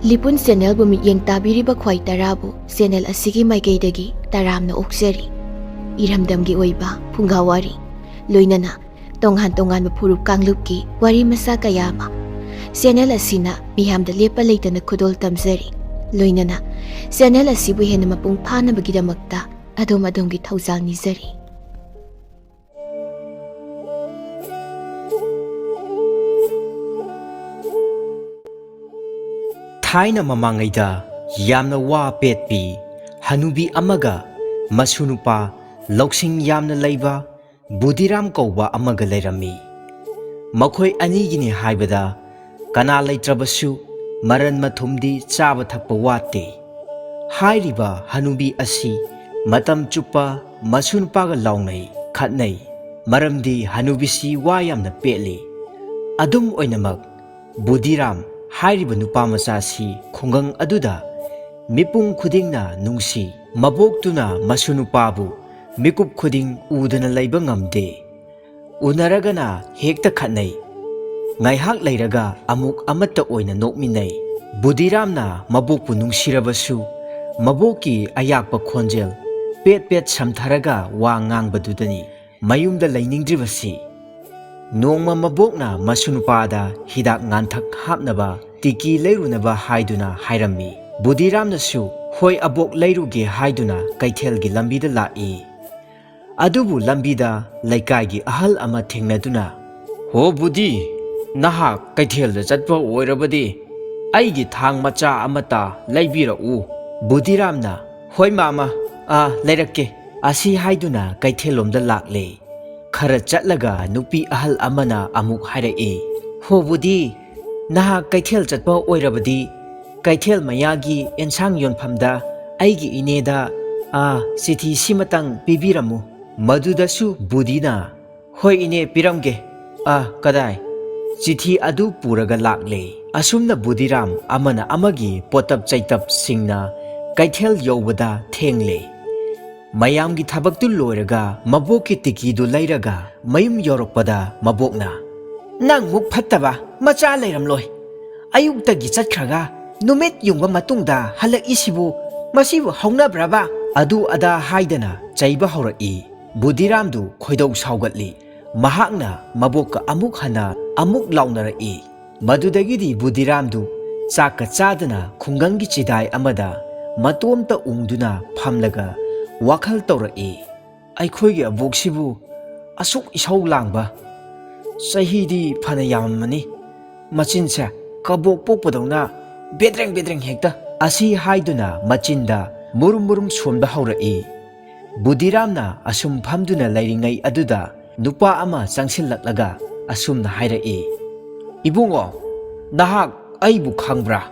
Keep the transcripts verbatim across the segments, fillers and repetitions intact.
ꯂꯤꯄꯨꯟ ꯆꯦꯅꯦꯜꯕꯨ ꯃꯤꯠꯌꯦꯡ ꯇꯥꯕꯤꯔꯤꯕ ꯈ꯭ꯋꯥꯏ ꯇꯔꯥꯕꯨ ꯆꯦꯅꯦꯜ ꯑꯁꯤꯒꯤ ꯃꯥꯏꯀꯩꯗꯒꯤ ꯇꯔꯥꯝꯅ ꯑꯣꯛꯆꯔꯤ꯫ ꯏꯔꯝꯗꯝꯒꯤ ꯑꯣꯏꯕ ꯐꯨꯡꯒꯥ ꯋꯥꯔꯤ, ꯂꯣꯏꯅꯅ ꯇꯣꯉꯥꯟ ꯇꯣꯉꯥꯟꯕ ꯐꯨꯔꯨꯞ ꯀꯥꯡꯂꯨꯞꯀꯤ ꯋꯥꯔꯤ ꯃꯆꯥ ꯀꯌꯥ ꯑꯃ ꯆꯦꯅꯦꯜ ꯑꯁꯤꯅ ꯃꯤꯌꯥꯝꯗ ꯂꯦꯞꯄ ꯂꯩꯇꯅ ꯈꯨꯗꯣꯜ ꯇꯝꯖꯔꯤ꯫ ꯂꯣꯏꯅꯅ ꯆꯦꯅꯦꯜ ꯑꯁꯤꯕꯨ ꯍꯦꯟꯅ ꯃꯄꯨꯡ ꯐꯥꯅꯕꯒꯤꯗꯃꯛꯇ ꯑꯗꯣꯝ ꯑꯗꯣꯝꯒꯤ ꯊꯧꯖꯥꯜ ꯅꯤꯖꯔꯤ꯫ ꯊꯥꯏꯅ ꯃꯃꯥꯡꯉꯩꯗ ꯌꯥꯝꯅ ꯋꯥ ꯄꯦꯠꯄꯤ ꯍꯅꯨꯕꯤ ꯑꯃꯒ ꯃꯁꯨ ꯅꯨꯄꯥ ꯂꯧꯁꯤꯡ ꯌꯥꯝꯅ ꯂꯩꯕ ꯕꯨꯙꯤꯔꯥꯝ ꯀꯧꯕ ꯑꯃꯒ ꯂꯩꯔꯝꯃꯤ꯫ ꯃꯈꯣꯏ ꯑꯅꯤꯒꯤꯅꯤ ꯍꯥꯏꯕꯗ ꯀꯅꯥ ꯂꯩꯇ꯭ꯔꯕꯁꯨ ꯃꯔꯟ ꯃꯊꯨꯝꯗꯤ ꯆꯥꯕ ꯊꯛꯄ ꯋꯥꯠꯇꯦ꯫ ꯍꯥꯏꯔꯤꯕ ꯍꯅꯨꯕꯤ ꯑꯁꯤ ꯃꯇꯝ ꯆꯨꯞꯄ ꯃꯁꯨ ꯅꯨꯄꯥꯒ ꯂꯥꯎꯅꯩ, ꯈꯠꯅꯩ꯫ ꯃꯔꯝꯗꯤ ꯍꯅꯨꯕꯤꯁꯤ ꯋꯥ ꯌꯥꯝꯅ ꯄꯦꯠꯂꯤ꯫ ꯑꯗꯨꯝ ꯑꯣꯏꯅꯃꯛ, ꯕꯨꯙꯤꯔꯥꯝ ꯍꯥꯏꯔꯤꯕ ꯅꯨꯄꯥ ꯃꯆꯥꯁꯤ ꯈꯨꯡꯒꯪ ꯑꯗꯨꯗ ꯃꯤꯄꯨꯝ ꯈꯨꯗꯤꯡꯅ ꯅꯨꯡꯁꯤ꯫ ꯃꯕꯣꯛꯇꯨꯅ ꯃꯁꯨ ꯅꯨꯄꯥꯕꯨ ꯃꯤꯀꯨꯞ ꯈꯨꯗꯤꯡ ꯎꯗꯅ ꯂꯩꯕ ꯉꯝꯗꯦ꯫ ꯎꯅꯔꯒꯅ ꯍꯦꯛꯇ ꯈꯠꯅꯩ꯫ ꯉꯥꯏꯍꯥꯛ ꯂꯩꯔꯒ ꯑꯃꯨꯛ ꯑꯃꯠꯇ ꯑꯣꯏꯅ ꯅꯣꯛꯃꯤꯟꯅꯩ꯫ ꯕꯨꯙꯤꯔꯥꯝꯅ ꯃꯕꯣꯛꯄꯨ ꯅꯨꯡꯁꯤꯔꯕꯁꯨ, ꯃꯕꯣꯛꯀꯤ ꯑꯌꯥꯛꯄ ꯈꯣꯟꯖꯦꯜ ꯄꯦꯠ ꯄꯦꯠ ꯁꯝꯊꯔꯒ ꯋꯥ ꯉꯥꯡꯕꯗꯨꯗꯅꯤ ꯃꯌꯨꯝꯗ ꯂꯩꯅꯤꯡꯗ꯭ꯔꯤꯕꯁꯤ꯫ ꯅꯣꯡꯃ ꯃꯕꯣꯛꯅ ꯃꯁꯨ ꯅꯨꯄꯥꯗ ꯍꯤꯗꯥꯛ ꯉꯥꯟꯊꯛ ꯍꯥꯞꯅꯕ ꯇꯤꯀꯤ ꯂꯩꯔꯨꯅꯕ ꯍꯥꯏꯗꯨꯅ ꯍꯥꯏꯔꯝꯃꯤ꯫ ꯕꯨꯙꯤꯔꯥꯝꯅꯁꯨ "ꯍꯣꯏ ꯑꯕꯣꯛ, ꯂꯩꯔꯨꯒꯦ" ꯍꯥꯏꯗꯨꯅ ꯀꯩꯊꯦꯜꯒꯤ ꯂꯝꯕꯤꯗ ꯂꯥꯛꯏ꯫ ꯑꯗꯨꯕꯨ ꯂꯝꯕꯤꯗ ꯂꯩꯀꯥꯏꯒꯤ ꯑꯍꯜ ꯑꯃ ꯊꯦꯡꯅꯗꯨꯅ, "ꯍꯣ ꯕꯨꯙꯤ, ꯅꯍꯥꯛ ꯀꯩꯊꯦꯜꯗ ꯆꯠꯄ ꯑꯣꯏꯔꯕꯗꯤ ꯑꯩꯒꯤ ꯊꯥꯡ ꯃꯆꯥ ꯑꯃꯇ ꯂꯩꯕꯤꯔꯛꯎ"꯫ ꯕꯨꯙꯤꯔꯥꯝꯅ, "ꯍꯣꯏ ꯃꯥꯃ, ꯑꯥ, ꯂꯩꯔꯛꯀꯦ" ꯑꯁꯤ ꯍꯥꯏꯗꯨꯅ ꯀꯩꯊꯦꯜꯂꯣꯝꯗ ꯂꯥꯛꯂꯦ꯫ ꯈꯔ ꯆꯠꯂꯒ ꯅꯨꯄꯤ ꯑꯍꯜ ꯑꯃꯅ ꯑꯃꯨꯛ ꯍꯥꯏꯔꯛꯏ, "ꯍꯣ ꯕꯨꯙꯤ, ꯅꯍꯥꯛ ꯀꯩꯊꯦꯜ ꯆꯠꯄ ꯑꯣꯏꯔꯕꯗꯤ ꯀꯩꯊꯦꯜ ꯃꯌꯥꯒꯤ ꯑꯦꯟꯁꯥꯡ ꯌꯣꯟꯐꯝꯗ ꯑꯩꯒꯤ ꯏꯅꯦꯗ, ꯑꯥ, ꯆꯤꯊꯤ ꯁꯤꯃꯇꯪ ꯄꯤꯕꯤꯔꯝꯃꯨ"꯫ ꯃꯗꯨꯗꯁꯨ ꯕꯨꯙꯤꯅ, "ꯍꯣꯏ ꯏꯅꯦ, ꯄꯤꯔꯝꯒꯦ꯫ ꯑꯥ, ꯀꯗꯥꯏ?" ꯆꯤꯊꯤ ꯑꯗꯨ ꯄꯨꯔꯒ ꯂꯥꯛꯂꯦ꯫ ꯑꯁꯨꯝꯅ ꯕꯨꯙꯤꯔꯥꯝ ꯑꯃꯅ ꯑꯃꯒꯤ ꯄꯣꯠꯇꯞ ꯆꯩꯇꯞꯁꯤꯡꯅ ꯀꯩꯊꯦꯜ ꯌꯧꯕꯗ ꯊꯦꯡꯂꯦ꯫ ꯃꯌꯥꯝꯒꯤ ꯊꯕꯛꯇꯨ ꯂꯣꯏꯔꯒ ꯃꯕꯣꯛꯀꯤ ꯇꯤꯀꯤꯗꯨ ꯂꯩꯔꯒ ꯃꯌꯨꯝ ꯌꯧꯔꯛꯄꯗ ꯃꯕꯣꯛꯅ, "ꯅꯪ ꯃꯨꯛ ꯐꯠꯇꯕ ꯃꯆꯥ ꯂꯩꯔꯝꯂꯣꯏ꯫ ꯑꯌꯨꯛꯇꯒꯤ ꯆꯠꯈ꯭ꯔꯒ ꯅꯨꯃꯤꯠ ꯌꯨꯡꯕ ꯃꯇꯨꯡꯗ ꯍꯜꯂꯛꯏꯁꯤꯕꯨ ꯃꯁꯤꯕꯨ ꯍꯧꯅꯕ꯭ꯔꯕ?" ꯑꯗꯨ ꯑꯗꯥ ꯍꯥꯏꯗꯅ ꯆꯩꯕ ꯍꯧꯔꯛꯏ꯫ ꯕꯨꯙꯤꯔꯥꯝꯗꯨ ꯈꯣꯏꯗꯧ ꯁꯥꯎꯒꯠꯂꯤ꯫ ꯃꯍꯥꯛꯅ ꯃꯕꯣꯛꯀ ꯑꯃꯨꯛ ꯍꯟꯅ ꯑꯃꯨꯛ ꯂꯥꯎꯅꯔꯛꯏ꯫ ꯃꯗꯨꯗꯒꯤꯗꯤ ꯕꯨꯙꯤꯔꯥꯝꯗꯨ ꯆꯥꯛꯀ ꯆꯥꯗꯅ ꯈꯨꯡꯒꯪꯒꯤ ꯆꯤꯗꯥꯏ ꯑꯃꯗ ꯃꯇꯣꯝꯇ ꯎꯪꯗꯨꯅ ꯐꯝꯂꯒ ꯋꯥꯈꯜ ꯇꯧꯔꯛꯏ꯫ "ꯑꯩꯈꯣꯏꯒꯤ ꯑꯕꯣꯛꯁꯤꯕꯨ ꯑꯁꯨꯛ ꯏꯁꯧ ꯂꯥꯡꯕ, ꯆꯍꯤꯗꯤ ꯐꯅ ꯌꯥꯝꯃꯝꯃꯅꯤ, ꯃꯆꯤꯟꯁꯦ ꯀꯕꯣꯛ ꯄꯣꯛꯄꯗꯧꯅ ꯕꯦꯗ꯭ꯔꯦꯡ ꯕꯦꯗ꯭ꯔꯦꯡ ꯍꯦꯛꯇ" ꯑꯁꯤ ꯍꯥꯏꯗꯨꯅ ꯃꯆꯤꯟꯗ ꯃꯨꯔꯨꯝ ꯃꯨꯔꯨꯝ ꯁꯣꯟꯕ ꯍꯧꯔꯛꯏ꯫ ꯕꯨꯙꯤꯔꯥꯝꯅ ꯑꯁꯨꯝ ꯐꯝꯗꯨꯅ ꯂꯩꯔꯤꯉꯩ ꯑꯗꯨꯗ ꯅꯨꯄꯥ ꯑꯃ ꯆꯪꯁꯤꯜꯂꯛꯂꯒ ꯑꯁꯨꯝꯅ ꯍꯥꯏꯔꯛꯏ, "ꯏꯕꯨꯡꯉꯣ, ꯅꯍꯥꯛ ꯑꯩꯕꯨ ꯈꯪꯕ꯭ꯔꯥ?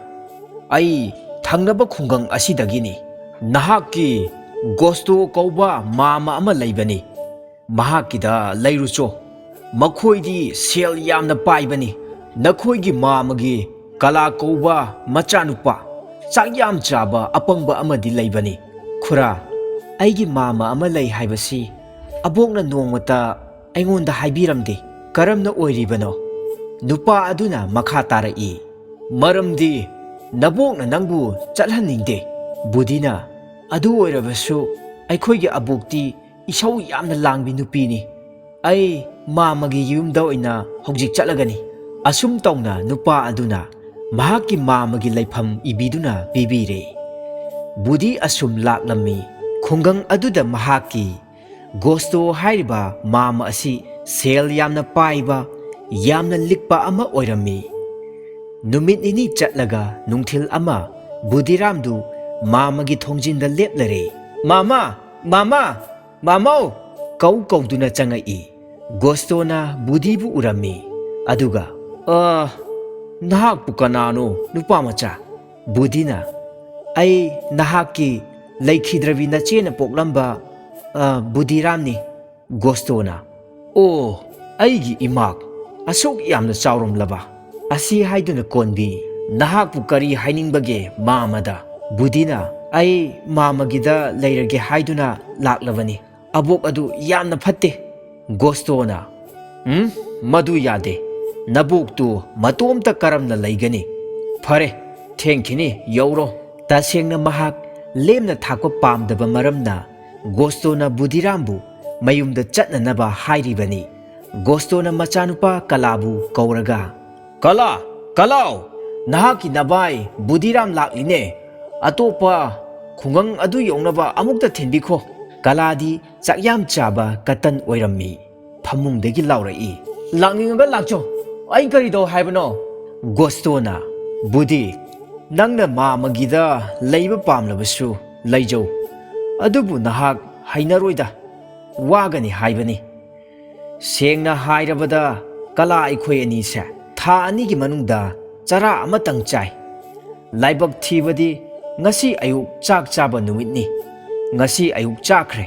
ꯑꯩ ꯊꯪꯅꯕ ꯈꯨꯡꯒꯪ ꯑꯁꯤꯗꯒꯤꯅꯤ꯫ ꯅꯍꯥꯛꯀꯤ ꯒꯣꯁꯇꯣ ꯀꯧꯕ ꯃꯥꯃ ꯑꯃ ꯂꯩꯕꯅꯤ꯫ ꯃꯍꯥꯛꯀꯤꯗ ꯂꯩꯔꯨꯆꯣ꯫ ꯃꯈꯣꯏꯗꯤ ꯁꯦꯜ ꯌꯥꯝꯅ ꯄꯥꯏꯕꯅꯤ꯫ ꯅꯈꯣꯏꯒꯤ ꯃꯥꯃꯒꯤ ꯀꯂꯥ ꯀꯧꯕ ꯃꯆꯥꯅꯨꯄꯥ ꯆꯥꯛ ꯌꯥꯝ ꯆꯥꯕ ꯑꯄꯪꯕ ꯑꯃꯗꯤ ꯂꯩꯕꯅꯤ꯫" "ꯈꯨꯔꯥ, ꯑꯩꯒꯤ ꯃꯥꯃ ꯑꯃ ꯂꯩ ꯍꯥꯏꯕꯁꯤ ꯑꯕꯣꯛꯅ ꯅꯣꯡꯃꯇ ꯑꯩꯉꯣꯟꯗ ꯍꯥꯏꯕꯤꯔꯝꯗꯦ꯫ ꯀꯔꯝꯅ ꯑꯣꯏꯔꯤꯕꯅꯣ?" ꯅꯨꯄꯥ ꯑꯗꯨꯅ ꯃꯈꯥ ꯇꯥꯔꯛꯏ, "ꯃꯔꯝꯗꯤ ꯅꯕꯣꯛꯅ ꯅꯪꯕꯨ ꯆꯠꯍꯟꯅꯤꯡꯗꯦ꯫" ꯕꯨꯙꯤꯅ, "ꯑꯗꯨ ꯑꯣꯏꯔꯕꯁꯨ ꯑꯩꯈꯣꯏꯒꯤ ꯑꯕꯣꯛꯇꯤ ꯏꯁꯧ ꯌꯥꯝꯅ ꯂꯥꯡꯕꯤ ꯅꯨꯄꯤꯅꯤ꯫ ꯑꯩ ꯃꯥꯃꯒꯤ ꯌꯨꯝꯗ ꯑꯣꯏꯅ ꯍꯧꯖꯤꯛ ꯆꯠꯂꯒꯅꯤ꯫" ꯑꯁꯨꯝ ꯇꯧꯅ ꯅꯨꯄꯥ ꯑꯗꯨꯅ ꯃꯍꯥꯛꯀꯤ ꯃꯥꯃꯒꯤ ꯂꯩꯐꯝ ꯏꯕꯤꯗꯨꯅ ꯄꯤꯕꯤꯔꯦ꯫ ꯕꯨꯙꯤ ꯑꯁꯨꯝ ꯂꯥꯛꯂꯝꯃꯤ꯫ ꯈꯨꯡꯒꯪ ꯑꯗꯨꯗ ꯃꯍꯥꯛꯀꯤ ꯒꯣꯁꯇꯣ ꯍꯥꯏꯔꯤꯕ ꯃꯥꯃ ꯑꯁꯤ ꯁꯦꯜ ꯌꯥꯝꯅ ꯄꯥꯏꯕ, ꯌꯥꯝꯅ ꯂꯤꯛꯄ ꯑꯃ ꯑꯣꯏꯔꯝꯃꯤ꯫ ꯅꯨꯃꯤꯠ ꯅꯤꯅꯤ ꯆꯠꯂꯒ ꯅꯨꯡꯊꯤꯜ ꯑꯃ ꯕꯨꯙꯤꯔꯥꯝꯗꯨ ꯃꯥꯃꯒꯤ ꯊꯣꯡꯖꯤꯟꯗ ꯂꯦꯞꯂꯔꯦ꯫ "ꯃꯥꯃ! ꯃꯥꯃ! ꯃꯥꯃꯧ!" ꯀꯧ ꯀꯧꯗꯨꯅ ꯆꯪꯉꯛꯏ꯫ ꯒꯣꯁꯇꯣꯅ ꯕꯨꯙꯤꯕꯨ ꯎꯔꯝꯃꯤ꯫ ꯑꯗꯨꯒ, "ꯑ, ꯅꯍꯥꯛꯄꯨ ꯀꯅꯥꯅꯣ, ꯅꯨꯄꯥ ꯃꯆꯥ?" ꯕꯨꯙꯤꯅ, "ꯑꯩ ꯅꯍꯥꯛꯀꯤ ꯂꯩꯈꯤꯗ꯭ꯔꯕꯤ ꯅꯆꯦꯅ ꯄꯣꯛꯂꯝꯕ, ꯑ, ꯕꯨꯙꯤꯔꯥꯝꯅꯤ꯫" ꯒꯣꯁꯇꯣꯅ, "ꯑꯣ, ꯑꯩꯒꯤ ꯏꯃꯥꯛ, ꯑꯁꯨꯛ ꯌꯥꯝꯅ ꯆꯥꯎꯔꯝꯂꯕ!" ꯑꯁꯤ ꯍꯥꯏꯗꯨꯅ ꯀꯣꯟꯕꯤ, "ꯅꯍꯥꯛꯄꯨ ꯀꯔꯤ ꯍꯥꯏꯅꯤꯡꯕꯒꯦ ꯃꯥꯃꯗ?" ꯕꯨꯙꯤꯅ, "ꯑꯩ ꯃꯥꯃꯒꯤꯗ ꯂꯩꯔꯒꯦ ꯍꯥꯏꯗꯨꯅ ꯂꯥꯛꯂꯕꯅꯤ꯫ ꯑꯕꯣꯛ ꯑꯗꯨ ꯌꯥꯝꯅ ꯐꯠꯇꯦ꯫" ꯒꯣꯁꯇꯣꯅ, "ꯎꯝ, ꯃꯗꯨ ꯌꯥꯗꯦ꯫ ꯅꯕꯣꯛꯇꯨ ꯃꯇꯣꯝꯇ ꯀꯔꯝꯅ ꯂꯩꯒꯅꯤ? ꯐꯔꯦ, "ꯊꯦꯡꯈꯤꯅꯤ, ꯌꯧꯔꯣ꯫" ꯇꯁꯦꯡꯅ ꯃꯍꯥꯛ ꯂꯦꯝꯅ ꯊꯥꯛꯄ ꯄꯥꯝꯗꯕ ꯃꯔꯝꯅ ꯒꯣꯁꯇꯣꯅ ꯕꯨꯙꯤꯔꯥꯝꯕꯨ ꯃꯌꯨꯝꯗ ꯆꯠꯅꯅꯕ ꯍꯥꯏꯔꯤꯕꯅꯤ꯫ ꯒꯣꯁꯇꯣꯅ ꯃꯆꯥꯅꯨꯄꯥ ꯀꯂꯥꯕꯨ ꯀꯧꯔꯒ, "ꯀꯂꯥ, ꯀꯂꯥꯎ, ꯅꯍꯥꯛꯀꯤ ꯅꯕꯥꯏ ꯕꯨꯙꯤꯔꯥꯝ ꯂꯥꯛꯂꯤꯅꯦ꯫ ꯑꯇꯣꯞꯄ ꯈꯨꯡꯒꯪ ꯑꯗꯨ ꯌꯧꯅꯕ ꯑꯃꯨꯛꯇ ꯊꯤꯟꯕꯤꯈꯣ꯫" ꯀꯂꯥꯗꯤ ꯆꯥꯛꯌꯥꯝ ꯆꯥꯕ ꯀꯇꯟ ꯑꯣꯏꯔꯝꯃꯤ꯫ ꯐꯃꯨꯡꯗꯒꯤ ꯂꯥꯎꯔꯛꯏ, "ꯂꯥꯛꯅꯤꯡꯉꯒ ꯂꯥꯛꯆꯧ, ꯑꯩ ꯀꯔꯤ ꯇꯧ ꯍꯥꯏꯕꯅꯣ?" ꯒꯣꯁꯇꯣꯅ, "ꯕꯨꯙꯤ, ꯅꯪꯅ ꯃꯥꯃꯒꯤꯗ ꯂꯩꯕ ꯄꯥꯝꯂꯕꯁꯨ ꯂꯩꯖꯧ, ꯑꯗꯨꯕꯨ ꯅꯍꯥꯛ ꯍꯩꯅꯔꯣꯏꯗ, ꯋꯥꯒꯅꯤ ꯍꯥꯏꯕꯅꯤ꯫ ꯁꯦꯡꯅ ꯍꯥꯏꯔꯕꯗ, ꯀꯂꯥ ꯑꯩꯈꯣꯏ ꯑꯅꯤꯁꯦ ꯊꯥ ꯑꯅꯤꯒꯤ ꯃꯅꯨꯡꯗ ꯆꯔꯥ ꯑꯃꯇꯪ ꯆꯥꯏ꯫ ꯂꯥꯏꯕꯛ ꯊꯤꯕꯗꯤ ꯉꯁꯤ ꯑꯌꯨꯛ ꯆꯥꯛ ꯆꯥꯕ ꯅꯨꯃꯤꯠꯅꯤ꯫ ꯉꯁꯤ ꯑꯌꯨꯛ ꯆꯥꯈ꯭ꯔꯦ꯫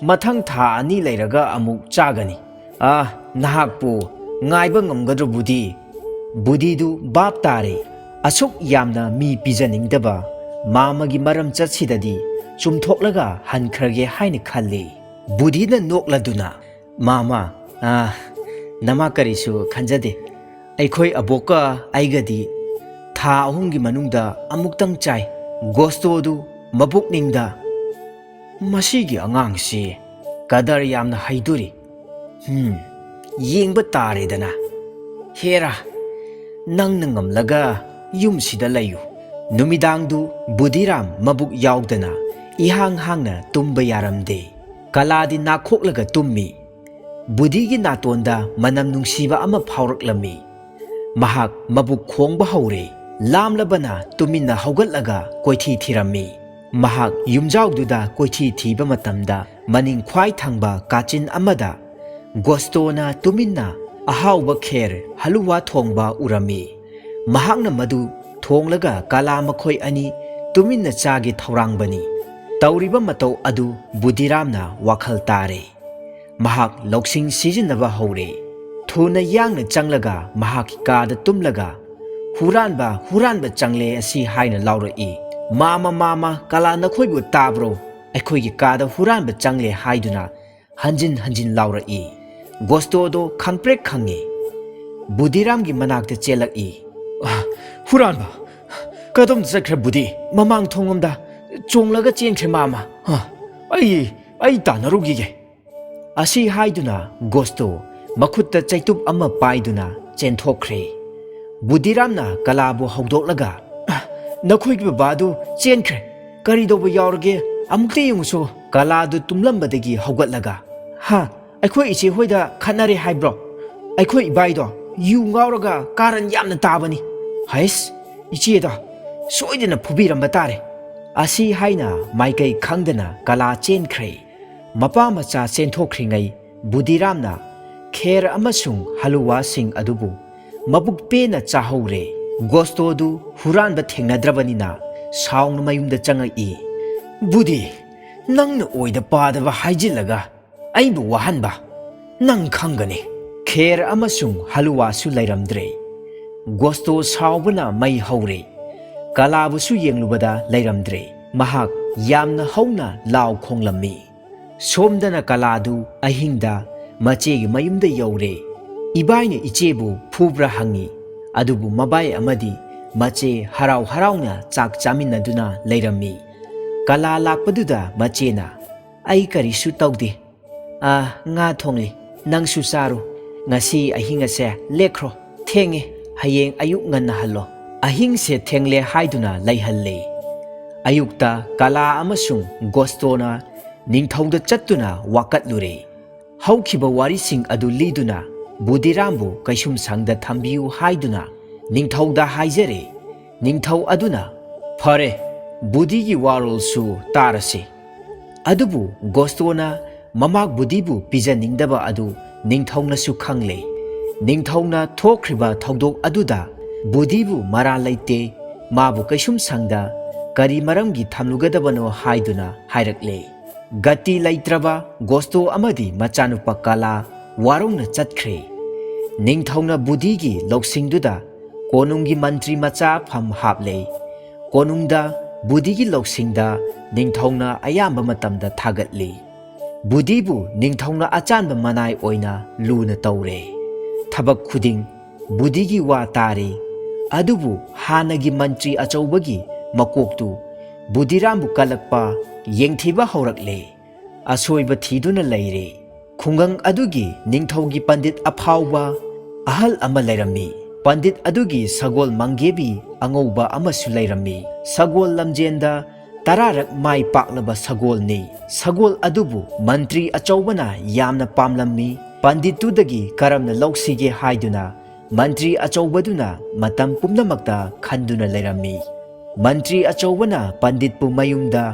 ꯃꯊꯪ ꯊꯥ ꯑꯅꯤ ꯂꯩꯔꯒ ꯑꯃꯨꯛ ꯆꯥꯒꯅꯤ꯫ ꯑꯥ, ꯅꯍꯥꯛꯄꯨ ꯉꯥꯏꯕ ꯉꯝꯒꯗ꯭ꯔꯣ, ꯕꯨꯙꯤ?" ꯕꯨꯙꯤꯗꯨ ꯚꯥꯞ ꯇꯥꯔꯦ꯫ ꯑꯁꯨꯛ ꯌꯥꯝꯅ ꯃꯤ ꯄꯤꯖꯅꯤꯡꯗꯕ ꯃꯥꯃꯒꯤ ꯃꯔꯝ ꯆꯠꯁꯤꯗꯗꯤ ꯆꯨꯝꯊꯣꯛꯂꯒ ꯍꯟꯈ꯭ꯔꯒꯦ ꯍꯥꯏꯅ ꯈꯜꯂꯤ꯫ ꯕꯨꯙꯤꯅ ꯅꯣꯛꯂꯗꯨꯅ, "ꯃꯥꯃ, ꯑꯥ, ꯅꯃꯥ ꯀꯔꯤꯁꯨ ꯈꯟꯖꯗꯦ꯫ ꯑꯩꯈꯣꯏ ꯑꯕꯣꯛꯀ ꯑꯩꯒꯗꯤ ꯊꯥ ꯑꯍꯨꯝꯒꯤ ꯃꯅꯨꯡꯗ ꯑꯃꯨꯛꯇꯪ ꯆꯥꯏ꯫" ꯒꯣꯁꯇꯣꯗꯨ ꯃꯕꯨꯛꯅꯤꯡꯗ, "ꯃꯁꯤꯒꯤ ꯑꯉꯥꯡꯁꯤ ꯀꯗꯔ ꯌꯥꯝꯅ ꯍꯩꯗꯣꯔꯤ꯫ ꯍꯝ, ꯌꯦꯡꯕ ꯇꯥꯔꯦꯗꯅ꯫ ꯍꯦꯔꯥ, ꯅꯪꯅ ꯉꯝꯂꯒ ꯌꯨꯝꯁꯤꯗ ꯂꯩꯌꯨ꯫" ꯅꯨꯃꯤꯗꯥꯡꯗꯨ ꯕꯨꯙꯤꯔꯥꯝ ꯃꯕꯨꯛ ꯌꯥꯎꯗꯅ ꯏꯍꯥꯡ ꯍꯥꯡꯅ ꯇꯨꯝꯕ ꯌꯥꯔꯝꯗꯦ꯫ ꯀꯂꯥꯗꯤ ꯅꯥꯈꯣꯛꯂꯒ ꯇꯨꯝꯃꯤ꯫ ꯕꯨꯙꯤꯒꯤ ꯅꯥꯇꯣꯟꯗ ꯃꯅꯝ ꯅꯨꯡꯁꯤꯕ ꯑꯃ ꯐꯥꯎꯔꯛꯂꯝꯃꯤ꯫ ꯃꯍꯥꯛ ꯃꯕꯨꯛ ꯈꯣꯡꯕ ꯍꯧꯔꯦ꯫ ꯂꯥꯝꯂꯕꯅ ꯇꯨꯃꯤꯟꯅ ꯍꯧꯒꯠꯂꯒ ꯀꯣꯏꯊꯤ ꯊꯤꯔꯝꯃꯤ꯫ ꯃꯍꯥꯛ ꯌꯨꯝꯖꯥꯎꯗꯨꯗ ꯀꯣꯏꯊꯤ ꯊꯤꯕ ꯃꯇꯝꯗ, ꯃꯅꯤꯡ ꯈ꯭ꯋꯥꯏ ꯊꯪꯕ ꯀꯥꯆꯤꯟ ꯑꯃꯗ ꯒꯣꯁꯇꯣꯅ ꯇꯨꯃꯤꯟꯅ ꯑꯍꯥꯎꯕ ꯈꯦꯔ ꯍꯂꯨꯋꯥ ꯊꯣꯡꯕ ꯎꯔꯝꯃꯤ꯫ ꯃꯍꯥꯛꯅ ꯃꯗꯨ ꯊꯣꯡꯂꯒ ꯀꯂꯥ ꯃꯈꯣꯏ ꯑꯅꯤ ꯇꯨꯃꯤꯟꯅ ꯆꯥꯒꯦ ꯊꯧꯔꯥꯡꯕꯅꯤ꯫ ꯇꯧꯔꯤꯕ ꯃꯇꯧ ꯑꯗꯨ ꯕꯨꯙꯤꯔꯥꯝꯅ ꯋꯥꯈꯜ ꯇꯥꯔꯦ꯫ ꯃꯍꯥꯛ ꯂꯧꯁꯤꯡ ꯁꯤꯖꯤꯟꯅꯕ ꯍꯧꯔꯦ꯫ ꯊꯨꯅ ꯌꯥꯡꯅ ꯆꯪꯂꯒ ꯃꯍꯥꯛꯀꯤ ꯀꯥꯗ ꯇꯨꯝꯂꯒ, "ꯍꯨꯔꯥꯟꯕ, ꯍꯨꯔꯥꯟꯕ ꯆꯪꯂꯦ ꯑꯁꯤ" ꯍꯥꯏꯅ ꯂꯥꯎꯔꯛꯏ꯫ "ꯃꯥꯃ, ꯃꯥꯃ, ꯀꯂꯥ ꯅꯈꯣꯏꯕꯨ ꯇꯥꯕ꯭ꯔꯣ? ꯑꯩꯈꯣꯏꯒꯤ ꯀꯥꯗ ꯍꯨꯔꯥꯟꯕ ꯆꯪꯂꯦ" ꯍꯥꯏꯗꯨꯅ ꯍꯟꯖꯤꯟ ꯍꯟꯖꯤꯟ ꯂꯥꯎꯔꯛꯏ꯫ ꯒꯣꯁꯇꯣꯗꯣ ꯈꯪꯄ꯭ꯔꯦꯛ ꯈꯪꯉꯤ꯫ ꯕꯨꯙꯤꯔꯥꯝꯒꯤ ꯃꯅꯥꯛꯇ ꯆꯦꯜꯂꯛꯏ꯫ "ꯑ, ꯍꯨꯔꯥꯟꯕ, "ꯀꯗꯣꯝ ꯆꯠꯈ꯭ꯔꯦ ꯕꯨꯙꯤ? ꯃꯃꯥꯡ ꯊꯣꯡꯂꯣꯝꯗ ꯆꯣꯡꯂꯒ ꯆꯦꯟꯈ꯭ꯔꯦ ꯃꯥ ꯑꯃ꯫ ꯍꯥ, ꯑꯩ, ꯑꯩ ꯇꯥꯟꯅꯔꯨꯈꯤꯒꯦ"꯫ ꯑꯁꯤ ꯍꯥꯏꯗꯨꯅ ꯒꯣꯁꯇꯣ ꯃꯈꯨꯠꯇ ꯆꯩꯇꯨꯞ ꯑꯃ ꯄꯥꯏꯗꯨꯅ ꯆꯦꯟꯊꯣꯛꯈ꯭ꯔꯦ꯫ ꯕꯨꯙꯤꯔꯥꯝꯅ ꯀꯂꯥꯕꯨ ꯍꯧꯗꯣꯛꯂꯒ, "ꯅꯈꯣꯏꯒꯤ ꯕꯕꯥꯗꯨ ꯆꯦꯟꯈ꯭ꯔꯦ꯫ ꯀꯔꯤ ꯇꯧꯕ ꯌꯥꯎꯔꯒꯦ? ꯑꯃꯨꯛꯇ ꯌꯦꯡꯉꯨꯁꯣ"꯫ ꯀꯂꯥꯗꯨ ꯇꯨꯝꯂꯝꯕꯗꯒꯤ ꯍꯧꯒꯠꯂꯒ, "ꯍꯥ? ꯑꯩꯈꯣꯏ ꯏꯆꯦ ꯍꯣꯏꯗ ꯈꯠꯅꯔꯦ ꯍꯥꯏꯕ꯭ꯔꯣ? ꯑꯩꯈꯣꯏ ꯏꯕꯥꯏꯗꯣ ꯌꯨ ꯉꯥꯎꯔꯒ ꯀꯥꯔꯟ ꯌꯥꯝꯅ ꯇꯥꯕꯅꯤ꯫ ꯍꯩꯁ, ꯏꯆꯦꯗꯣ ꯁꯣꯏꯗꯅ ꯐꯨꯕꯤꯔꯝꯕ ꯇꯥꯔꯦ"꯫ ꯑꯁꯤ ꯍꯥꯏꯅ ꯃꯥꯏꯀꯩ ꯈꯪꯗꯅ ꯀꯂꯥ ꯆꯦꯟꯈ꯭ꯔꯦ꯫ ꯃꯄꯥ ꯃꯆꯥ ꯆꯦꯟꯊꯣꯛꯈ꯭ꯔꯤꯉꯩ ꯕꯨꯙꯤꯔꯥꯝꯅ ꯈꯦꯔ ꯑꯃꯁꯨꯡ ꯍꯂꯨꯋꯥꯁꯤꯡ ꯑꯗꯨꯕꯨ ꯃꯕꯨꯛ ꯄꯦꯟꯅ ꯆꯥꯍꯧꯔꯦ꯫ ꯒꯣꯁꯇꯣꯗꯨ ꯍꯨꯔꯥꯟꯕ ꯊꯦꯡꯅꯗ꯭ꯔꯕꯅꯤꯅ ꯁꯥꯎꯅ ꯃꯌꯨꯝꯗ ꯆꯪꯉꯛꯏ꯫ "ꯕꯨꯙꯤ, ꯅꯪꯅ ꯑꯣꯏꯗ ꯄꯥꯗꯕ ꯍꯥꯏꯖꯤꯜꯂꯒ ꯑꯩꯕꯨ ꯋꯥꯍꯟꯕ, ꯅꯪ ꯈꯪꯒꯅꯤ"꯫ ꯈꯦꯔ ꯑꯃꯁꯨꯡ ꯍꯂꯨꯋꯥꯁꯨ ꯂꯩꯔꯝꯗ꯭ꯔꯦ꯫ ꯒꯣꯁꯇꯣ ꯁꯥꯎꯕꯅ ꯃꯩ ꯍꯧꯔꯦ꯫ ꯀꯂꯥꯕꯨꯁꯨ ꯌꯦꯡꯂꯨꯕꯗ ꯂꯩꯔꯝꯗ꯭ꯔꯦ꯫ ꯃꯍꯥꯛ ꯌꯥꯝꯅ ꯍꯧꯅ ꯂꯥꯎ ꯈꯣꯡꯂꯝꯃꯤ꯫ ꯁꯣꯝꯗꯅ ꯀꯂꯥꯗꯨ ꯑꯍꯤꯡꯗ ꯃꯆꯦꯒꯤ ꯃꯌꯨꯝꯗ ꯌꯧꯔꯦ꯫ ꯏꯕꯥꯏꯅ ꯏꯆꯦꯕꯨ ꯐꯨꯕ꯭ꯔꯥ ꯍꯪꯉꯤ꯫ ꯑꯗꯨꯕꯨ ꯃꯕꯥꯏ ꯑꯃꯗꯤ ꯃꯆꯦ ꯍꯔꯥꯎ ꯍꯔꯥꯎꯅ ꯆꯥꯛ ꯆꯥꯃꯤꯟꯅꯗꯨꯅ ꯂꯩꯔꯝꯃꯤ꯫ ꯀꯂꯥ ꯂꯥꯛꯄꯗꯨꯗ ꯃꯆꯦꯅ, "ꯑꯩ ꯀꯔꯤꯁꯨ ꯇꯧꯗꯦ꯫ ꯑꯥ, ꯉꯥ ꯊꯣꯡꯂꯤ꯫ ꯅꯪꯁꯨ ꯆꯥꯔꯣ꯫ ꯉꯁꯤ ꯑꯍꯤꯡ ꯑꯁꯦ ꯂꯦꯛꯈ꯭ꯔꯣ꯫ ꯊꯦꯡꯉꯦ꯫ ꯍꯌꯦꯡ ꯑꯌꯨꯛ ꯉꯟꯅ ꯍꯜꯂꯣ꯫ ꯑꯍꯤꯡꯁꯦ ꯊꯦꯡꯂꯦ" ꯍꯥꯏꯗꯨꯅ ꯂꯩꯍꯜꯂꯦ꯫ ꯑꯌꯨꯛꯇ ꯀꯂꯥ ꯑꯃꯁꯨꯡ ꯒꯣꯁꯇꯣꯅ ꯅꯤꯡꯊꯧꯗ ꯆꯠꯇꯨꯅ ꯋꯥꯀꯠꯂꯨꯔꯦ꯫ ꯍꯧꯈꯤꯕ ꯋꯥꯔꯤꯁꯤꯡ ꯑꯗꯨ ꯂꯤꯗꯨꯅ ꯕꯨꯙꯤꯔꯥꯝꯕꯨ ꯀꯩꯁꯨꯝꯁꯪꯗ ꯊꯝꯕꯤꯌꯨ ꯍꯥꯏꯗꯨꯅ ꯅꯤꯡꯊꯧꯗ ꯍꯥꯏꯖꯔꯦ꯫ ꯅꯤꯡꯊꯧ ꯑꯗꯨꯅ, "ꯐꯔꯦ, ꯕꯨꯙꯤꯒꯤ ꯋꯥꯔꯣꯜꯁꯨ ꯇꯥꯔꯁꯤ"꯫ ꯑꯗꯨꯕꯨ ꯒꯣꯁꯇꯣꯅ ꯃꯃꯥ ꯕꯨꯙꯤꯕꯨ ꯄꯤꯖꯅꯤꯡꯗꯕ ꯑꯗꯨ ꯅꯤꯡꯊꯧꯅꯁꯨ ꯈꯪꯂꯦ꯫ ꯅꯤꯡꯊꯧꯅ ꯊꯣꯛꯈ꯭ꯔꯤꯕ ꯊꯧꯗꯣꯛ ꯑꯗꯨꯗ ꯕꯨꯙꯤꯕꯨ ꯃꯔꯥꯜ ꯂꯩꯇꯦ, ꯃꯥꯕꯨ ꯀꯩꯁꯨꯝꯁꯪꯗ ꯀꯔꯤ ꯃꯔꯝꯒꯤ ꯊꯝꯂꯨꯒꯗꯕꯅꯣ ꯍꯥꯏꯗꯨꯅ ꯍꯥꯏꯔꯛꯂꯦ꯫ ꯒꯇꯤ ꯂꯩꯇ꯭ꯔꯕ ꯒꯣꯁꯇꯣ ꯑꯃꯗꯤ ꯃꯆꯥꯅꯨꯄꯥ ꯀꯂꯥ ꯋꯥꯔꯧꯅ ꯆꯠꯈ꯭ꯔꯦ꯫ ꯅꯤꯡꯊꯧꯅ ꯕꯨꯙꯤꯒꯤ ꯂꯧꯁꯤꯡꯗꯨꯗ ꯀꯣꯅꯨꯡꯒꯤ ꯃꯟꯇ꯭ꯔꯤ ꯃꯆꯥ ꯐꯝ ꯍꯥꯞꯂꯦ꯫ ꯀꯣꯅꯨꯡꯗ ꯕꯨꯙꯤꯒꯤ ꯂꯧꯁꯤꯡꯗ ꯅꯤꯡꯊꯧꯅ ꯑꯌꯥꯝꯕ ꯃꯇꯝꯗ ꯊꯥꯒꯠꯂꯤ꯫ ꯕꯨꯙꯤꯕꯨ ꯅꯤꯡꯊꯧꯅ ꯑꯆꯥꯟꯕ ꯃꯅꯥꯏ ꯑꯣꯏꯅ ꯂꯨꯅ ꯇꯧꯔꯦ꯫ ꯊꯕꯛ ꯈꯨꯗꯤꯡ ꯕꯨꯙꯤꯒꯤ ꯋꯥ ꯇꯥꯔꯤ꯫ ꯑꯗꯨꯕꯨ ꯍꯥꯟꯅꯒꯤ ꯃꯟꯇ꯭ꯔꯤ ꯑꯆꯧꯕꯒꯤ ꯃꯀꯣꯛꯇꯨ ꯕꯨꯙꯤꯔꯥꯝꯕꯨ ꯀꯜꯂꯛꯄ ꯌꯦꯡꯊꯤꯕ ꯍꯧꯔꯛꯂꯦ꯫ ꯑꯁꯣꯏꯕ ꯊꯤꯗꯨꯅ ꯂꯩꯔꯦ꯫ ꯈꯨꯡꯒꯪ ꯑꯗꯨꯒꯤ ꯅꯤꯡꯊꯧꯒꯤ ꯄꯟꯗꯤꯠ ꯑꯐꯥꯎꯕ ꯑꯍꯜ ꯑꯃ ꯂꯩꯔꯝꯃꯤ꯫ ꯄꯟꯗꯤꯠ ꯑꯗꯨꯒꯤ ꯁꯒꯣꯜ ꯃꯪꯒꯦꯕꯤ ꯑꯉꯧꯕ ꯑꯃꯁꯨ ꯂꯩꯔꯝꯃꯤ꯫ ꯁꯒꯣꯜ ꯂꯝꯖꯦꯟꯗ ꯇꯔꯥꯔꯛ ꯃꯥꯏ ꯄꯥꯛꯂꯕ ꯁꯒꯣꯜꯅꯤ꯫ ꯁꯒꯣꯜ ꯑꯗꯨꯕꯨ ꯃꯟꯇ꯭ꯔꯤ ꯑꯆꯧꯕꯅ ꯌꯥꯝꯅ ꯄꯥꯝꯂꯝꯃꯤ꯫ ꯄꯟꯗꯤꯠꯇꯨꯗꯒꯤ ꯀꯔꯝꯅ ꯂꯧꯁꯤꯒꯦ ꯍꯥꯏꯗꯨꯅ ꯃꯟꯇ꯭ꯔꯤ ꯑꯆꯧꯕꯗꯨꯅ ꯃꯇꯝ ꯄꯨꯝꯅꯃꯛꯇ ꯈꯟꯗꯨꯅ ꯂꯩꯔꯝꯃꯤ꯫ ꯃꯟꯇ꯭ꯔꯤ ꯑꯆꯧꯕꯅ ꯄꯟꯗꯤꯠꯄꯨ ꯃꯌꯨꯝꯗ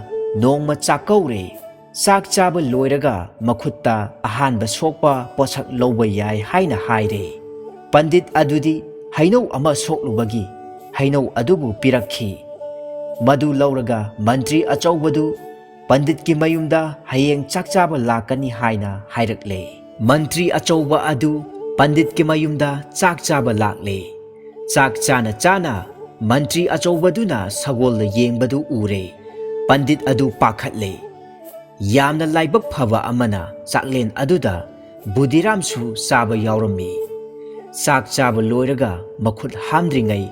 ꯅꯣꯡꯃ ꯆꯥꯛꯀꯧꯔꯦ꯫ ꯆꯥꯛ ꯆꯥꯕ ꯂꯣꯏꯔꯒ ꯃꯈꯨꯠꯇ ꯑꯍꯥꯟꯕ ꯁꯣꯛꯄ ꯄꯣꯠꯁꯛ ꯂꯧꯕ ꯌꯥꯏ ꯍꯥꯏꯅ ꯍꯥꯏꯔꯦ꯫ ꯄꯟꯗꯤꯠ ꯑꯗꯨꯗꯤ ꯍꯩꯅꯧ ꯑꯃ ꯁꯣꯛꯂꯨꯕꯒꯤ ꯍꯩꯅꯧ ꯑꯗꯨꯕꯨ ꯄꯤꯔꯛꯈꯤ꯫ ꯃꯗꯨ ꯂꯧꯔꯒ ꯃꯟꯇ꯭ꯔꯤ ꯑꯆꯧꯕꯗꯨ ꯄꯟꯗꯤꯠꯀꯤ ꯃꯌꯨꯝꯗ ꯍꯌꯦꯡ ꯆꯥꯛ ꯆꯥꯕ ꯂꯥꯛꯀꯅꯤ ꯍꯥꯏꯅ ꯍꯥꯏꯔꯛꯂꯦ꯫ ꯃꯟꯇ꯭ꯔꯤ ꯑꯆꯧꯕ ꯑꯗꯨ ꯄꯟꯗꯤꯠꯀꯤ ꯃꯌꯨꯝꯗ ꯆꯥꯛ ꯆꯥꯕ ꯂꯥꯛꯂꯦ꯫ ꯆꯥꯛ ꯆꯥꯅ ꯆꯥꯅ ꯃꯟꯇ꯭ꯔꯤ ꯑꯆꯧꯕꯗꯨꯅ ꯁꯒꯣꯜꯗ ꯌꯦꯡꯕꯗꯨ ꯎꯔꯦ꯫ ꯄꯟꯗꯤꯠ ꯑꯗꯨ ꯄꯥꯈꯠꯂꯦ꯫ ꯌꯥꯝꯅ ꯂꯥꯏꯕꯛ ꯐꯕ ꯑꯃꯅ ꯆꯥꯛꯂꯦꯟ ꯑꯗꯨꯗ ꯕꯨꯙꯤꯔꯥꯝꯁꯨ ꯆꯥꯕ ꯌꯥꯎꯔꯝꯃꯤ꯫ ꯆꯥꯛ ꯆꯥꯕ ꯂꯣꯏꯔꯒ ꯃꯈꯨꯠ ꯍꯥꯝꯗ꯭ꯔꯤꯉꯩ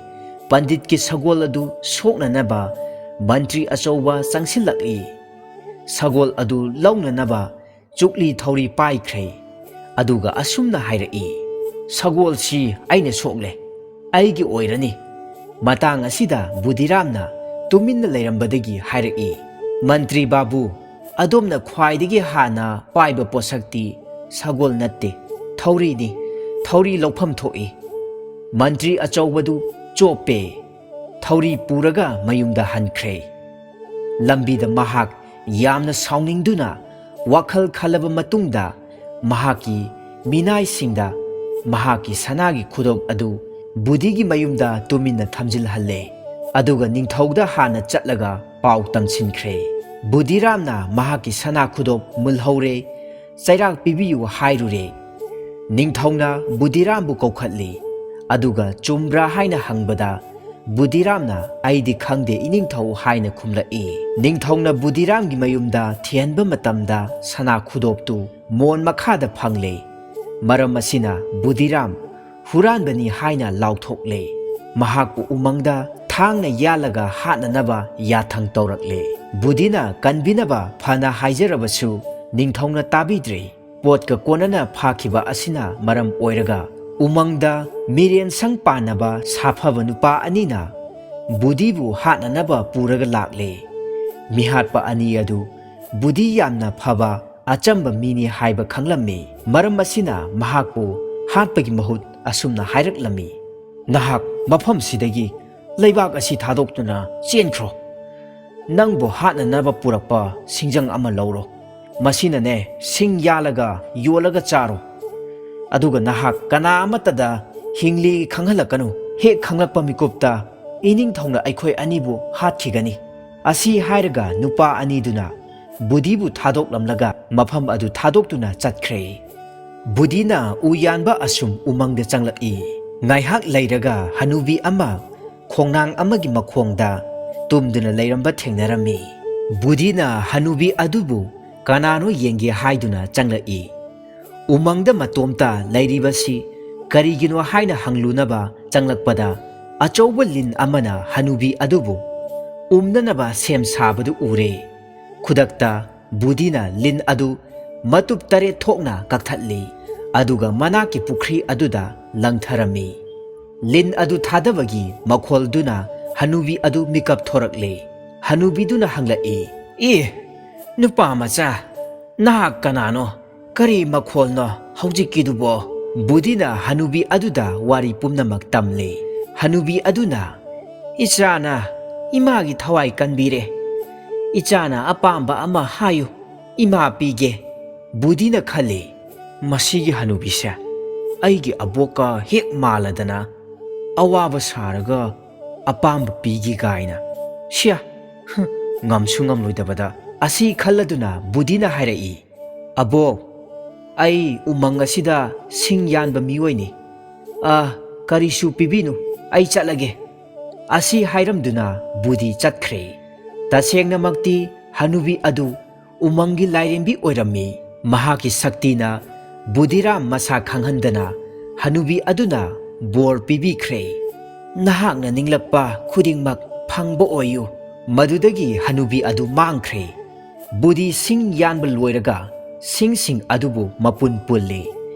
ꯄꯟꯗꯤꯠꯀꯤ ꯁꯒꯣꯜ ꯑꯗꯨ ꯁꯣꯛꯅꯅꯕ ꯃꯟꯇ꯭ꯔꯤ ꯑꯆꯧꯕ ꯆꯪꯁꯤꯜꯂꯛꯏ꯫ ꯁꯒꯣꯜ ꯑꯗꯨ ꯂꯧꯅꯅꯕ ꯆꯨꯛꯂꯤ ꯊꯧꯔꯤ ꯄꯥꯏꯈ꯭ꯔꯦ꯫ ꯑꯗꯨꯒ ꯑꯁꯨꯝꯅ ꯍꯥꯏꯔꯛꯏ, "ꯁꯒꯣꯜꯁꯤ ꯑꯩꯅ ꯁꯣꯛꯂꯦ, ꯑꯩꯒꯤ ꯑꯣꯏꯔꯅꯤ"꯫ ꯃꯇꯥꯡ ꯑꯁꯤꯗ ꯕꯨꯙꯤꯔꯥꯝꯅ ꯇꯨꯃꯤꯟꯅ ꯂꯩꯔꯝꯕꯗꯒꯤ ꯍꯥꯏꯔꯛꯏ, "ꯃꯟꯇ꯭ꯔꯤ ꯕꯥꯕꯨ, ꯑꯗꯣꯝꯅ ꯈ꯭ꯋꯥꯏꯗꯒꯤ ꯍꯥꯟꯅ ꯄꯥꯏꯕ ꯄꯣꯠꯁꯛꯇꯤ ꯁꯒꯣꯜ ꯅꯠꯇꯦ, ꯊꯧꯔꯤꯅꯤ꯫ ꯊꯧꯔꯤ ꯂꯧꯐꯝ ꯊꯣꯛꯏ"꯫ ꯃꯟꯇ꯭ꯔꯤ ꯑꯆꯧꯕꯗꯨ ꯆꯣꯞꯄꯦ꯫ ꯊꯧꯔꯤ ꯄꯨꯔꯒ ꯃꯌꯨꯝꯗ ꯍꯟꯈ꯭ꯔꯦ꯫ ꯂꯝꯕꯤꯗ ꯃꯍꯥꯛ ꯌꯥꯝꯅ ꯁꯥꯎꯅꯤꯡꯗꯨꯅ ꯋꯥꯈꯜ ꯈꯜꯂꯕ ꯃꯇꯨꯡꯗ ꯃꯍꯥꯛꯀꯤ ꯃꯤꯅꯥꯏꯁꯤꯡꯗ ꯃꯍꯥꯛꯀꯤ ꯁꯅꯥꯒꯤ ꯈꯨꯗꯣꯞ ꯑꯗꯨ ꯕꯨꯙꯤꯒꯤ ꯃꯌꯨꯝꯗ ꯇꯨꯃꯤꯟꯅ ꯊꯝꯖꯤꯜꯍꯜꯂꯦ꯫ ꯑꯗꯨꯒ ꯅꯤꯡꯊꯧꯗ ꯍꯥꯟꯅ ꯆꯠꯂꯒ ꯄꯥꯎ ꯇꯝꯁꯤꯟꯈ꯭ꯔꯦ꯫ ꯕꯨꯙꯤꯔꯥꯝꯅ ꯃꯍꯥꯛꯀꯤ ꯁꯅꯥ ꯈꯨꯗꯣꯞ ꯃꯨꯜꯍꯧꯔꯦ, ꯆꯩꯔꯥꯛ ꯄꯤꯕꯤꯌꯨ ꯍꯥꯏꯔꯨꯔꯦ꯫ ꯅꯤꯡꯊꯧꯅ ꯕꯨꯙꯤꯔꯥꯝꯕꯨ ꯀꯧꯈꯠꯂꯤ꯫ ꯑꯗꯨꯒ ꯆꯨꯝꯕ꯭ꯔꯥ ꯍꯥꯏꯅ ꯍꯪꯕꯗ ꯕꯨꯙꯤꯔꯥꯝꯅ, "ꯑꯩꯗꯤ ꯈꯪꯗꯦ, ꯏꯅꯤꯡꯊꯧ" ꯍꯥꯏꯅ ꯈꯨꯝꯂꯛꯏ꯫ ꯅꯤꯡꯊꯧꯅ ꯕꯨꯙꯤꯔꯥꯝꯒꯤ ꯃꯌꯨꯝꯗ ꯊꯤꯍꯟꯕ ꯃꯇꯝꯗ ꯁꯅꯥ ꯈꯨꯗꯣꯞꯇꯨ ꯃꯣꯟ ꯃꯈꯥꯗ ꯐꯪꯂꯦ꯫ ꯃꯔꯝ ꯑꯁꯤꯅ ꯕꯨꯙꯤꯔꯥꯝ ꯍꯨꯔꯥꯟꯕꯅꯤ ꯍꯥꯏꯅ ꯂꯥꯎꯊꯣꯛꯂꯦ꯫ ꯃꯍꯥꯛꯄꯨ ꯎꯃꯪꯗ ꯊꯥꯡꯅ ꯌꯥꯜꯂꯒ ꯍꯥꯠꯅꯅꯕ ꯌꯥꯊꯪ ꯇꯧꯔꯛꯂꯦ꯫ ꯕꯨꯙꯤꯅ ꯀꯟꯕꯤꯅꯕ ꯐꯅ ꯍꯥꯏꯖꯔꯕꯁꯨ ꯅꯤꯡꯊꯧꯅ ꯇꯥꯕꯤꯗ꯭ꯔꯦ꯫ ꯄꯣꯠꯀ ꯀꯣꯟꯅꯅ ꯐꯥꯈꯤꯕ ꯑꯁꯤꯅ ꯃꯔꯝ ꯑꯣꯏꯔꯒ ꯎꯃꯪꯗ ꯃꯤꯔꯦꯟꯁꯪ ꯄꯥꯟꯅꯕ ꯁꯥꯐꯕ ꯅꯨꯄꯥ ꯑꯅꯤꯅ ꯕꯨꯙꯤꯕꯨ ꯍꯥꯠꯅꯅꯕ ꯄꯨꯔꯒ ꯂꯥꯛꯂꯦ꯫ ꯃꯤꯍꯥꯠꯄ ꯑꯅꯤ ꯑꯗꯨ ꯕꯨꯙꯤ ꯌꯥꯝꯅ ꯐꯕ ꯑꯆꯝꯕ ꯃꯤꯅꯤ ꯍꯥꯏꯕ ꯈꯪꯂꯝꯃꯤ꯫ ꯃꯔꯝ ꯑꯁꯤꯅ ꯃꯍꯥꯛꯄꯨ ꯍꯥꯠꯄꯒꯤ ꯃꯍꯨꯠ ꯑꯁꯨꯝꯅ ꯍꯥꯏꯔꯛꯂꯝꯃꯤ, "ꯅꯍꯥꯛ ꯃꯐꯝꯁꯤꯗꯒꯤ ꯂꯩꯕꯥꯛ ꯑꯁꯤ ꯊꯥꯗꯣꯛꯇꯨꯅ ꯆꯦꯟꯈ꯭ꯔꯣ꯫ ꯅꯪꯕꯨ ꯍꯥꯠꯅꯅꯕ ꯄꯨꯔꯛꯄ ꯁꯤꯡꯖꯪ ꯑꯃ ꯂꯧꯔꯣ꯫ ꯃꯁꯤꯅꯅꯦ ꯁꯤꯡ ꯌꯥꯜꯂꯒ ꯌꯣꯜꯂꯒ ꯆꯥꯔꯣ꯫ ꯑꯗꯨꯒ ꯅꯍꯥꯛ ꯀꯅꯥ ꯑꯃꯠꯇꯗ ꯍꯤꯡꯂꯤ ꯈꯪꯍꯜꯂꯛꯀꯅꯨ꯫ ꯍꯦꯛ ꯈꯪꯂꯛꯄ ꯃꯤꯀꯨꯞꯇ ꯏꯅꯤꯡꯊꯧꯅ ꯑꯩꯈꯣꯏ ꯑꯅꯤꯕꯨ ꯍꯥꯠꯈꯤꯒꯅꯤ꯫" ꯑꯁꯤ ꯍꯥꯏꯔꯒ ꯅꯨꯄꯥ ꯑꯅꯤꯗꯨꯅ ꯕꯨꯙꯤꯕꯨ ꯊꯥꯗꯣꯛꯂꯝꯂꯒ ꯃꯐꯝ ꯑꯗꯨ ꯊꯥꯗꯣꯛꯇꯨꯅ ꯆꯠꯈ꯭ꯔꯦ꯫ ꯕꯨꯙꯤꯅ ꯎ ꯌꯥꯟꯕ ꯑꯁꯨꯝ ꯎꯃꯪꯗ ꯆꯪꯂꯛꯏ꯫ ꯉꯥꯏꯍꯥꯛ ꯂꯩꯔꯒ ꯍꯅꯨꯕꯤ ꯑꯃ ꯈꯣꯡꯅꯥꯡ ꯑꯃꯒꯤ ꯃꯈꯣꯡꯗ ꯇꯨꯝꯗꯨꯅ ꯂꯩꯔꯝꯕ ꯊꯦꯡꯅꯔꯝꯃꯤ꯫ ꯕꯨꯙꯤꯅ ꯍꯅꯨꯕꯤ ꯑꯗꯨꯕꯨ ꯀꯅꯥꯅꯣ ꯌꯦꯡꯒꯦ ꯍꯥꯏꯗꯨꯅ ꯆꯪꯂꯛꯏ꯫ ꯎꯃꯪꯗ ꯃꯇꯣꯝꯇ ꯂꯩꯔꯤꯕꯁꯤ ꯀꯔꯤꯒꯤꯅꯣ ꯍꯥꯏꯅ ꯍꯪꯂꯨꯅꯕ ꯆꯪꯂꯛꯄꯗ, ꯑꯆꯧꯕ ꯂꯤꯟ ꯑꯃꯅ ꯍꯅꯨꯕꯤ ꯑꯗꯨꯕꯨ ꯎꯝꯅꯅꯕ ꯁꯦꯝ ꯁꯥꯕꯗꯨ ꯎꯔꯦ꯫ ꯈꯨꯗꯛꯇ ꯕꯨꯙꯤꯅ ꯂꯤꯟ ꯑꯗꯨ ꯃꯇꯨꯞ ꯇꯔꯦꯠ ꯊꯣꯛꯅ ꯀꯛꯊꯠꯂꯤ, ꯑꯗꯨꯒ ꯃꯅꯥꯛꯀꯤ ꯄꯨꯈ꯭ꯔꯤ ꯑꯗꯨꯗ ꯂꯪꯊꯔꯝꯃꯤ꯫ ꯂꯤꯟ ꯑꯗꯨ ꯊꯥꯗꯕꯒꯤ ꯃꯈꯣꯜꯗꯨꯅ ꯍꯅꯨꯕꯤ ꯑꯗꯨ ꯃꯤꯀꯞ ꯊꯣꯔꯛꯂꯦ꯫ ꯍꯅꯨꯕꯤꯗꯨꯅ ꯍꯪꯂꯛꯏ, "ꯏ, ꯅꯨꯄꯥ ꯃꯆꯥ, ꯅꯍꯥꯛ ꯀꯅꯥꯅꯣ? ꯀꯔꯤ ꯃꯈꯣꯜꯅꯣ ꯍꯧꯖꯤꯛꯀꯤꯗꯨꯕꯣ?" ꯕꯨꯙꯤꯅ ꯍꯅꯨꯕꯤ ꯑꯗꯨꯗ ꯋꯥꯔꯤ ꯄꯨꯝꯅꯃꯛ ꯇꯝꯂꯦ꯫ ꯍꯅꯨꯕꯤ ꯑꯗꯨꯅ, "ꯏꯆꯥꯅ ꯏꯃꯥꯒꯤ ꯊꯋꯥꯏ ꯀꯟꯕꯤꯔꯦ꯫ ꯏꯆꯥꯅ ꯑꯄꯥꯝꯕ ꯑꯃ ꯍꯥꯏꯌꯨ, ꯏꯃꯥ ꯄꯤꯒꯦ꯫" ꯕꯨꯙꯤꯅ ꯈꯜꯂꯤ, "ꯃꯁꯤꯒꯤ ꯍꯅꯨꯕꯤꯁꯦ ꯑꯩꯒꯤ ꯑꯕꯣꯛꯀ ꯍꯦꯛ ꯃꯥꯜꯂꯗꯅ ꯑꯋꯥꯕ ꯁꯥꯔꯒ ꯑꯄꯥꯝꯕ ꯄꯤꯒꯦ ꯀꯥꯏꯅ꯫ ꯁꯤꯌꯥ, ꯍꯨꯝ, ꯉꯝꯁꯨ ꯉꯝꯂꯣꯏꯗꯕꯗ꯫" ꯑꯁꯤ ꯈꯜꯂꯗꯨꯅ ꯕꯨꯙꯤꯅ ꯍꯥꯏꯔꯛꯏ, "ꯑꯕꯣꯛ, ꯑꯩ ꯎꯃꯪ ꯑꯁꯤꯗ ꯁꯤꯡ ꯌꯥꯟꯕ ꯃꯤꯑꯣꯏꯅꯤ꯫ ꯑ, ꯀꯔꯤꯁꯨ ꯄꯤꯕꯤꯅꯨ, ꯑꯩ ꯆꯠꯂꯒꯦ꯫" ꯑꯁꯤ ꯍꯥꯏꯔꯝꯗꯨꯅ ꯕꯨꯙꯤ ꯆꯠꯈ꯭ꯔꯦ꯫ ꯇꯁꯦꯡꯅꯃꯛꯇꯤ ꯍꯅꯨꯕꯤ ꯑꯗꯨ ꯎꯃꯪꯒꯤ ꯂꯥꯏꯔꯦꯝꯕꯤ ꯑꯣꯏꯔꯝꯃꯤ꯫ ꯃꯍꯥꯛꯀꯤ ꯁꯛꯇꯤꯅ ꯕꯨꯙꯤꯔꯥꯝ ꯃꯁꯥ ꯈꯪꯍꯟꯗꯅ ꯍꯅꯨꯕꯤ ꯑꯗꯨꯅ ꯕꯣꯔ ꯄꯤꯕꯤꯈ꯭ꯔꯦ꯫ ꯅꯍꯥꯛꯅ ꯅꯤꯡꯂꯛꯄ ꯈꯨꯗꯤꯡꯃꯛ ꯐꯪꯕ ꯑꯣꯏꯌꯨ꯫ ꯃꯗꯨꯗꯒꯤ ꯍꯅꯨꯕꯤ ꯑꯗꯨ ꯃꯥꯡꯈ꯭ꯔꯦ꯫ ꯕꯨꯙꯤ ꯁꯤꯡ ꯌꯥꯟꯕ ꯂꯣꯏꯔꯒ ꯁꯤꯡꯁꯤꯡ ꯑꯗꯨꯕꯨ ꯃꯄꯨꯟ ꯄꯨꯜꯂꯤ꯫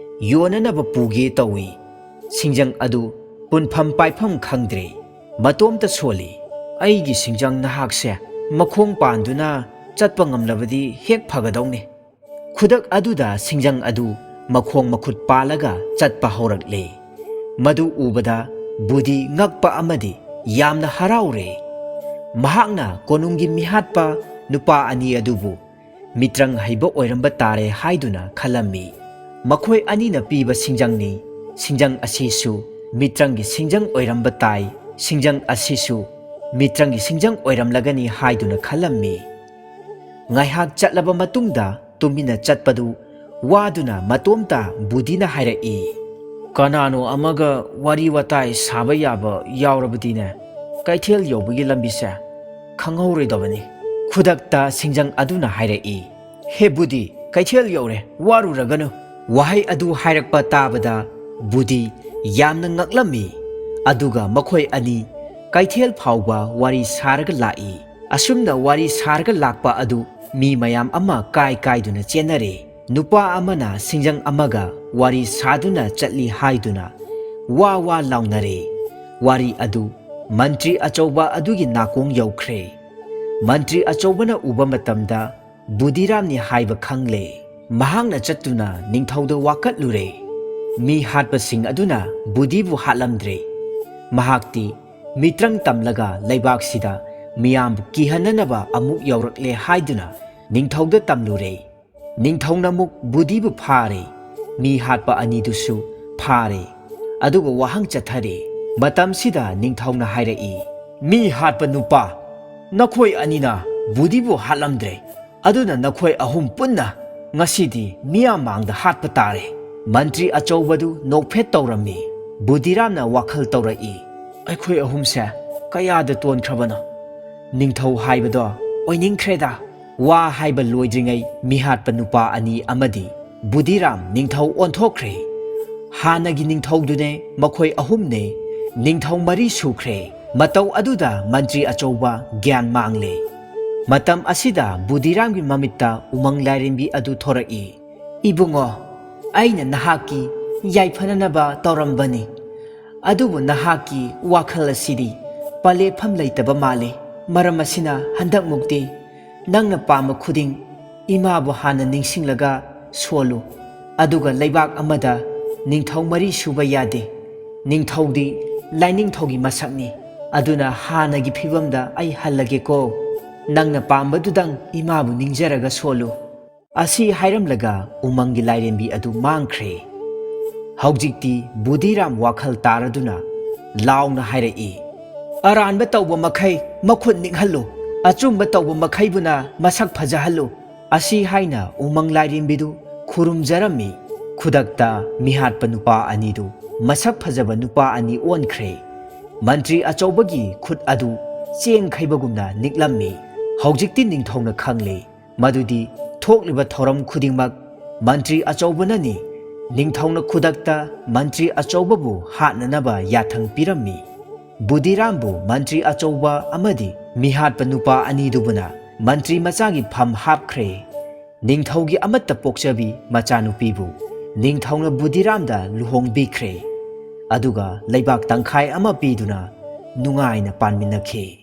ꯌꯣꯟꯅꯅꯕ ꯄꯨꯒꯦ ꯇꯧꯏ꯫ ꯁꯤꯡꯖꯪ ꯑꯗꯨ ꯄꯨꯟꯐꯝ ꯄꯥꯏꯐꯝ ꯈꯪꯗ꯭ꯔꯦ꯫ ꯃꯇꯣꯝꯇ ꯁꯣꯜꯂꯤ꯫ "ꯑꯩꯒꯤ ꯁꯤꯡꯖꯪ ꯅꯍꯥꯛꯁꯦ ꯃꯈꯣꯡ ꯄꯥꯟꯗꯨꯅ ꯆꯠꯄ ꯉꯝꯂꯕꯗꯤ ꯍꯦꯛ ꯐꯒꯗꯧꯅꯤ"꯫ ꯈꯨꯗꯛ ꯑꯗꯨꯗ ꯁꯤꯡꯖꯪ ꯑꯗꯨ ꯃꯈꯣꯡ ꯃꯈꯨꯠ ꯄꯥꯜꯂꯒ ꯆꯠꯄ ꯍꯧꯔꯛꯂꯦ꯫ ꯃꯗꯨ ꯎꯕꯗ ꯕꯨꯙꯤ ꯉꯛꯄ ꯑꯃꯗꯤ ꯌꯥꯝꯅ ꯍꯔꯥꯎꯔꯦ꯫ ꯃꯍꯥꯛꯅ ꯀꯣꯅꯨꯡꯒꯤ ꯃꯤꯍꯥꯠꯄ ꯅꯨꯄꯥ ꯑꯅꯤ ꯑꯗꯨꯕꯨ ꯃꯤꯇ꯭ꯔꯪ ꯍꯩꯕ ꯑꯣꯏꯔꯝꯕ ꯇꯥꯔꯦ ꯍꯥꯏꯗꯨꯅ ꯈꯜꯂꯝꯃꯤ꯫ ꯃꯈꯣꯏ ꯑꯅꯤꯅ ꯄꯤꯕ ꯁꯤꯡꯖꯪꯅꯤ꯫ ꯁꯤꯡꯖꯪ ꯑꯁꯤꯁꯨ ꯃꯤꯇ꯭ꯔꯪꯒꯤ ꯁꯤꯡꯖꯪ ꯑꯣꯏꯔꯝꯕ ꯇꯥꯏ꯫ ꯁꯤꯡꯖꯪ ꯑꯁꯤꯁꯨ ꯃꯤꯇ꯭ꯔꯪꯒꯤ ꯁꯤꯡꯖꯪ ꯑꯣꯏꯔꯝꯂꯒꯅꯤ ꯍꯥꯏꯗꯨꯅ ꯈꯜꯂꯝꯃꯤ꯫ ꯉꯥꯏꯍꯥꯛ ꯆꯠꯂꯕ ꯃꯇꯨꯡꯗ ꯇꯨꯃꯤꯟꯅ ꯆꯠꯄꯗꯨ ꯋꯥꯗꯨꯅ ꯃꯇꯣꯝꯇ ꯕꯨꯙꯤꯅ ꯍꯥꯏꯔꯛꯏ, "ꯀꯅꯥꯅꯣ ꯑꯃꯒ ꯋꯥꯔꯤ ꯋꯥꯇꯥꯏ ꯁꯥꯕ ꯌꯥꯕ ꯌꯥꯎꯔꯕꯗꯤꯅꯦ, ꯀꯩꯊꯦꯜ ꯌꯧꯕꯒꯤ ꯂꯝꯕꯤꯁꯦ ꯈꯪꯍꯧꯔꯣꯏꯗꯕꯅꯤ"꯫ ꯈꯨꯗꯛꯇ ꯁꯤꯡꯖꯪ ꯑꯗꯨꯅ ꯍꯥꯏꯔꯛꯏ, "ꯍꯦ ꯕꯨꯙꯤ, ꯀꯩꯊꯦꯜ ꯌꯧꯔꯦ, ꯋꯥꯔꯨꯔꯒꯅꯨ"꯫ ꯋꯥꯍꯩ ꯑꯗꯨ ꯍꯥꯏꯔꯛꯄ ꯇꯥꯕꯗ ꯕꯨꯙꯤ ꯌꯥꯝꯅ ꯉꯛꯂꯝꯃꯤ꯫ ꯑꯗꯨꯒ ꯃꯈꯣꯏ ꯑꯅꯤ ꯀꯩꯊꯦꯜ ꯐꯥꯎꯕ ꯋꯥꯔꯤ ꯁꯥꯔꯒ ꯂꯥꯛꯏ꯫ ꯑꯁꯨꯝꯅ ꯋꯥꯔꯤ ꯁꯥꯔꯒ ꯂꯥꯛꯄ ꯑꯗꯨ ꯃꯤ ꯃꯌꯥꯝ ꯑꯃ ꯀꯥꯏ ꯀꯥꯏꯗꯨꯅ ꯆꯦꯟꯅꯔꯦ꯫ ꯅꯨꯄꯥ ꯑꯃꯅ ꯁꯤꯡꯖꯪ ꯑꯃꯒ ꯋꯥꯔꯤ ꯁꯥꯗꯨꯅ ꯆꯠꯂꯤ ꯍꯥꯏꯗꯨꯅ ꯋꯥ ꯋꯥ ꯂꯥꯎꯅꯔꯦ꯫ ꯋꯥꯔꯤ ꯑꯗꯨ ꯃꯟꯇ꯭ꯔꯤ ꯑꯆꯧꯕ ꯑꯗꯨꯒꯤ ꯅꯥꯀꯣꯡ ꯌꯧꯈ꯭ꯔꯦ꯫ ꯃꯟꯇ꯭ꯔꯤ ꯑꯆꯧꯕꯅ ꯎꯕ ꯃꯇꯝꯗ ꯕꯨꯙꯤꯔꯥꯝꯅꯤ ꯍꯥꯏꯕ ꯈꯪꯂꯦ꯫ ꯃꯍꯥꯛꯅ ꯆꯠꯇꯨꯅ ꯅꯤꯡꯊꯧꯗ ꯋꯥꯀꯠꯂꯨꯔꯦ꯫ ꯃꯤ ꯍꯥꯠꯄꯁꯤꯡ ꯑꯗꯨꯅ ꯕꯨꯙꯤꯕꯨ ꯍꯥꯠꯂꯝꯗ꯭ꯔꯦ꯫ ꯃꯍꯥꯛꯇꯤ ꯃꯤꯇ꯭ꯔꯪ ꯇꯝꯂꯒ ꯂꯩꯕꯥꯛꯁꯤꯗ ꯃꯤꯌꯥꯝꯕꯨ ꯀꯤꯍꯟꯅꯅꯕ ꯑꯃꯨꯛ ꯌꯧꯔꯛꯂꯦ ꯍꯥꯏꯗꯨꯅ ꯅꯤꯡꯊꯧꯗ ꯇꯝꯂꯨꯔꯦ꯫ ꯅꯤꯡꯊꯧꯅ ꯑꯃꯨꯛ ꯕꯨꯙꯤꯕꯨ ꯐꯥꯔꯦ꯫ ꯃꯤ ꯍꯥꯠꯄ ꯑꯅꯤꯗꯨꯁꯨ ꯐꯥꯔꯦ꯫ ꯑꯗꯨꯒ ꯋꯥꯍꯪ ꯆꯠꯊꯔꯦ꯫ ꯃꯇꯝꯁꯤꯗ ꯅꯤꯡꯊꯧꯅ ꯍꯥꯏꯔꯛꯏ, "ꯃꯤ ꯍꯥꯠꯄ ꯅꯨꯄꯥ, ꯅꯈꯣꯏ ꯑꯅꯤꯅ ꯕꯨꯙꯤꯕꯨ ꯍꯥꯠꯂꯝꯗ꯭ꯔꯦ꯫ ꯑꯗꯨꯅ ꯅꯈꯣꯏ ꯑꯍꯨꯝ ꯄꯨꯟꯅ ꯉꯁꯤꯗꯤ ꯃꯤꯌꯥꯝ ꯃꯥꯡꯗ ꯍꯥꯠꯄ ꯇꯥꯔꯦ"꯫ ꯃꯟꯇ꯭ꯔꯤ ꯑꯆꯧꯕꯗꯨ ꯅꯣꯛꯐꯦꯠ ꯇꯧꯔꯝꯃꯤ꯫ ꯕꯨꯙꯤꯔꯥꯝꯅ ꯋꯥꯈꯜ ꯇꯧꯔꯛꯏ, "ꯑꯩꯈꯣꯏ ꯑꯍꯨꯝꯁꯦ ꯀꯌꯥꯗ ꯇꯣꯟꯈ꯭ꯔꯕꯅꯣ? ꯅꯤꯡꯊꯧ ꯍꯥꯏꯕꯗꯣ ꯑꯣꯏꯅꯤꯡꯈ꯭ꯔꯦꯗ"꯫ ꯋꯥ ꯍꯥꯏꯕ ꯂꯣꯏꯗ꯭ꯔꯤꯉꯩ ꯃꯤꯍꯥꯠꯄ ꯅꯨꯄꯥ ꯑꯅꯤ ꯑꯃꯗꯤ ꯕꯨꯙꯤꯔꯥꯝ ꯅꯤꯡꯊꯧ ꯑꯣꯟꯊꯣꯛꯈ꯭ꯔꯦ꯫ ꯍꯥꯟꯅꯒꯤ ꯅꯤꯡꯊꯧꯗꯨꯅꯦ, ꯃꯈꯣꯏ ꯑꯍꯨꯝꯅꯦ ꯅꯤꯡꯊꯧ ꯃꯔꯤ ꯁꯨꯈ꯭ꯔꯦ꯫ ꯃꯇꯧ ꯑꯗꯨꯗ ꯃꯟꯇ꯭ꯔꯤ ꯑꯆꯧꯕ ꯒ꯭ꯌꯥꯟ ꯃꯥꯡꯂꯦ꯫ ꯃꯇꯝ ꯑꯁꯤꯗ ꯕꯨꯙꯤꯔꯥꯝꯒꯤ ꯃꯃꯤꯠꯇ ꯎꯃꯪ ꯂꯥꯏꯔꯦꯝꯕꯤ ꯑꯗꯨ ꯊꯣꯔꯛꯏ꯫ "ꯏꯕꯨꯡꯉꯣ, ꯑꯩꯅ ꯅꯍꯥꯛꯀꯤ ꯌꯥꯏꯐꯅꯅꯕ ꯇꯧꯔꯝꯕꯅꯤ꯫ ꯑꯗꯨꯕꯨ ꯅꯍꯥꯛꯀꯤ ꯋꯥꯈꯜ ꯑꯁꯤꯗꯤ ꯄꯂꯦꯐꯝ ꯂꯩꯇꯕ ꯃꯥꯜꯂꯤ꯫ ꯃꯔꯝ ꯑꯁꯤꯅ ꯍꯟꯗꯛꯃꯨꯛꯇꯤ ꯅꯪꯅ ꯄꯥꯝꯕ ꯈꯨꯗꯤꯡ ꯏꯃꯥꯕꯨ ꯍꯥꯟꯅ ꯅꯤꯡꯁꯤꯡꯂꯒ ꯁꯣꯜꯂꯨ꯫ ꯑꯗꯨꯒ ꯂꯩꯕꯥꯛ ꯑꯃꯗ ꯅꯤꯡꯊꯧ ꯃꯔꯤ ꯁꯨꯕ ꯌꯥꯗꯦ꯫ ꯅꯤꯡꯊꯧꯗꯤ ꯂꯥꯏꯅꯤꯡꯊꯧꯒꯤ ꯃꯁꯛꯅꯤ꯫ ꯑꯗꯨꯅ ꯍꯥꯟꯅꯒꯤ ꯐꯤꯕꯝꯗ ꯑꯩ ꯍꯜꯂꯒꯦꯀꯣ꯫ ꯅꯪꯅ ꯄꯥꯝꯕꯗꯨꯗꯪ ꯏꯃꯥꯕꯨ ꯅꯤꯡꯖꯔꯒ ꯁꯣꯜꯂꯨ"꯫ ꯑꯁꯤ ꯍꯥꯏꯔꯝꯂꯒ ꯎꯃꯪꯒꯤ ꯂꯥꯏꯔꯦꯝꯕꯤ ꯑꯗꯨ ꯃꯥꯡꯈ꯭ꯔꯦ꯫ ꯍꯧꯖꯤꯛꯇꯤ ꯕꯨꯙꯤꯔꯥꯝ ꯋꯥꯈꯜ ꯇꯥꯔꯗꯨꯅ ꯂꯥꯎꯅ ꯍꯥꯏꯔꯛꯏ, "ꯑꯔꯥꯟꯕ ꯇꯧꯕ ꯃꯈꯩ ꯃꯈꯨꯠ ꯅꯤꯛꯍꯜꯂꯨ, ꯑꯆꯨꯝꯕ ꯇꯧꯕ ꯃꯈꯩꯕꯨꯅ ꯃꯁꯛ ꯐꯖꯍꯜꯂꯨ"꯫ ꯑꯁꯤ ꯍꯥꯏꯅ ꯎꯃꯪ ꯂꯥꯏꯔꯦꯝꯕꯤꯗꯨ ꯈꯨꯔꯨꯝꯖꯔꯝꯃꯤ꯫ ꯈꯨꯗꯛꯇ ꯃꯤꯍꯥꯠꯄ ꯅꯨꯄꯥ ꯑꯅꯤꯗꯨ ꯃꯁꯛ ꯐꯖꯕ ꯅꯨꯄꯥ ꯑꯅꯤ ꯑꯣꯟꯈ꯭ꯔꯦ꯫ ꯃꯟꯇ꯭ꯔꯤ ꯑꯆꯧꯕꯒꯤ ꯈꯨꯠ ꯑꯗꯨ ꯆꯦꯡ ꯈꯩꯕꯒꯨꯝꯅ ꯅꯤꯛꯂꯝꯃꯤ꯫ ꯍꯧꯖꯤꯛꯇꯤ ꯅꯤꯡꯊꯧꯅ ꯈꯪꯂꯦ ꯃꯗꯨꯗꯤ ꯊꯣꯛꯂꯤꯕ ꯊꯧꯔꯝ ꯈꯨꯗꯤꯡꯃꯛ ꯃꯟꯇ꯭ꯔꯤ ꯑꯆꯧꯕꯅꯅꯤ꯫ ꯅꯤꯡꯊꯧꯅ ꯈꯨꯗꯛꯇ ꯃꯟꯇ꯭ꯔꯤ ꯑꯆꯧꯕꯕꯨ ꯍꯥꯠꯅꯅꯕ ꯌꯥꯊꯪ ꯄꯤꯔꯝꯃꯤ꯫ ꯕꯨꯙꯤꯔꯥꯝꯕꯨ ꯃꯟꯇ꯭ꯔꯤ ꯑꯆꯧꯕ ꯑꯃꯗꯤ ꯃꯤꯍꯥꯠꯄ ꯅꯨꯄꯥ ꯑꯅꯤꯗꯨꯕꯨꯅ ꯃꯟꯇ꯭ꯔꯤ ꯃꯆꯥꯒꯤ ꯐꯝ ꯍꯥꯞꯈ꯭ꯔꯦ꯫ ꯅꯤꯡꯊꯧꯒꯤ ꯑꯃꯠꯇ ꯄꯣꯛꯆꯕꯤ ꯃꯆꯥꯅꯨꯄꯤꯕꯨ ꯅꯤꯡꯊꯧꯅ ꯕꯨꯙꯤꯔꯥꯝꯗ ꯂꯨꯍꯣꯡꯕꯤꯈ꯭ꯔꯦ꯫ ꯑꯗꯨꯒ ꯂꯩꯕꯥꯛ ꯇꯪꯈꯥꯏ ꯑꯃ ꯄꯤꯗꯨꯅ ꯅꯨꯡꯉꯥꯏꯅ ꯄꯥꯟꯃꯤꯟꯅꯈꯤ꯫